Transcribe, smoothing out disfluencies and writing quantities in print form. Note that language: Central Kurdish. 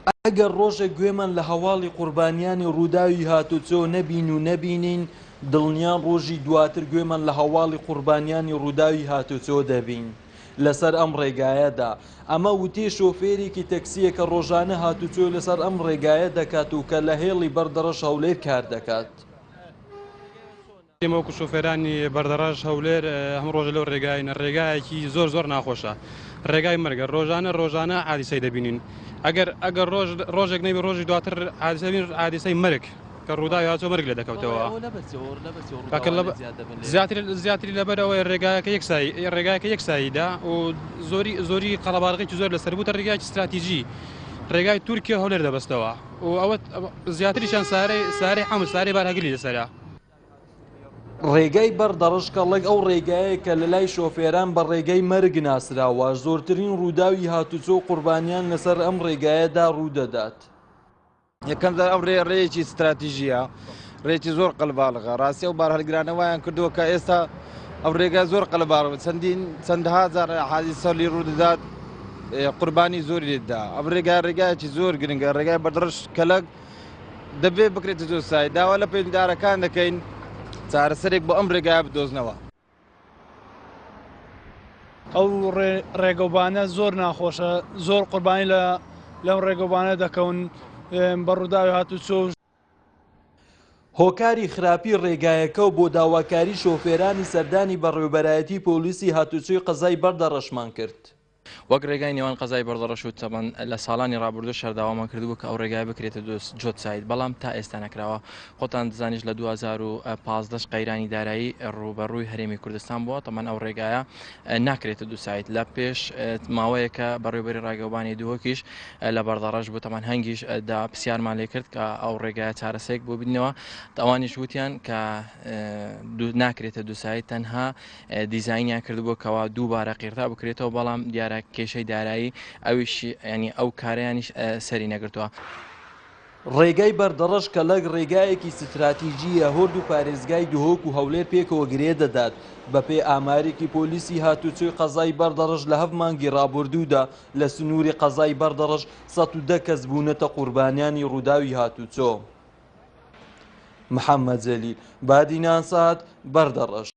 ئەگەر ڕۆژێک گوێمان لە هەواڵی قوربانیانی ڕووداوی هاتوچۆ نەبین و نەبینین، دڵنیان ڕۆژی دواتر گوێمان لە هەواڵی قوربانیانی ڕووداوی هاتوچۆ دەبین لەسەر ئەم ڕێگایەدا. ئەمە وتەی شۆفێرێکی تەکسییە کە ڕۆژانە هاتوچۆ لەسەر ئەم ڕێگایە دەکات و کە لە هێڵی بەردەڕەش هەولێر کار دەکات. ئێمە وەکو شۆفێرانی بەردەڕەش هەولێر هەموو ڕۆژە لەو ڕێگاینە ڕێگایەکی زۆر زۆر ناخۆشە ڕێگای مەرگە ڕۆژانە ڕۆژانە حادیسەی دەبینین ئەگەر ئەگەر ڕۆژ ڕۆژێک نەبی ڕۆژی دواتر حادیسە بین حادیسەی مەرگ کە ڕووداوی هاتووە مەرگ لێ دەکەوتەوە زیاتر زیاتری لەبەر ئەوەی ڕێگایەکە یەکسایی ڕێگایەکە یەکساییدا و زۆری زۆری قەڵەباڵغێکی زۆر لەسەر بووتە ڕێگایەکی استراتیژی ڕێگای تورکیا هەولێر دەبەستەوە و ئەوە زیاتریشان سارەی سارەی حەمل سارەی بارهەگری لەسەرە. ڕێگای بەردەڕەش کەڵک ئەو ڕێگایەیە کە لەلای شۆفێران بە ڕێگای مەرگ ناسراوە، زۆرترین ڕووداوی هاتوچۆ و قوربانیان لەسەر ئەم ڕێگایەدا ڕوودەدات. یەکەم جار ئەم ڕێ ڕێیەکی ستراتیژیە ڕێکی زۆر قەلباڵغە ڕاستی ئەو بارهەلگرانە وایان کردووە کە ئێستا ئەو ڕێگا زۆر قەلباڵغ چەندین چەندها جار حادیسە لی ڕوودەدات قوربانی زۆری لێدا ئەم ڕێگا ڕێگایەکی زۆر گرنگە ڕێگای بەردڕش کەلەک دەبێ بکرێتە جۆسای داوا لە پەیوەندیدارەکان دەکەین چارەسەرێک بۆ ئەم ڕێگایە بدۆزنەوە. ئەو ڕێگەوبانە زۆر ناخۆشە زۆر قوربانی لە لەم ڕێگەوبانە دەکەون بە ڕووداوی هاتوچۆ. هۆکاری خراپی ڕێگایەکە و بۆ داواکاری شۆفێرانی سەردانی بەڕێوبەرایەتی پۆلیسی هاتوچۆی قەزای بەردەڕەشمان کرد. وەک ڕێگای نێوان قەزای بەردەڕەش و تەبەن لە ساڵانی ڕابردووش هەر داوامان کردبوو کە ئەو ڕێگایە بکرێتە جۆت ساید بەڵام تا ئێستا نەکراوە خۆتان دەزانیش لە 2015 قەیرانی دارایی ڕووبەڕووی هەرێمی کوردستان بووە تەمان ئەو ڕێگایە ناکرێتە دوو ساید لە پێش ماوەیەکە بەڕێوبەری ڕاگەوبانی دهۆکیش لە بەردەڕەش بوو تەمان هەنگیش دا پرسیارمان لێ کرد کە ئەو ڕێگایە چارەسەرێک بۆ بینەوە ئەوانیش وتیان کە ناکرێتە دوو ساید تەنها دیزاینیان کردبوو کەوا دووبارە قیرتا بکرێتەوە بەڵام دیارە کێشەی دارایی ئەویش ینی ئەو کارەیانیش سەری نەگرتووە. ڕێگای بەردەڕەش کەلەک ڕێگایەکی ستراتیجییە هۆردوو پارێزگای دهۆک و هەولێر پێکەوە گرێ دەدات، بەپێی ئامارێکی پۆلیسی هاتوچۆی قەزای بەردەڕەش لە هەفت مانگی ڕابوردوودا لە سنووری قەزای بەردەڕەش 110 کەس بوونەتە قوربانیانی ڕووداوی هاتوچۆ. محەممەد جەلیل، بادینان سات، بەردەڕەش.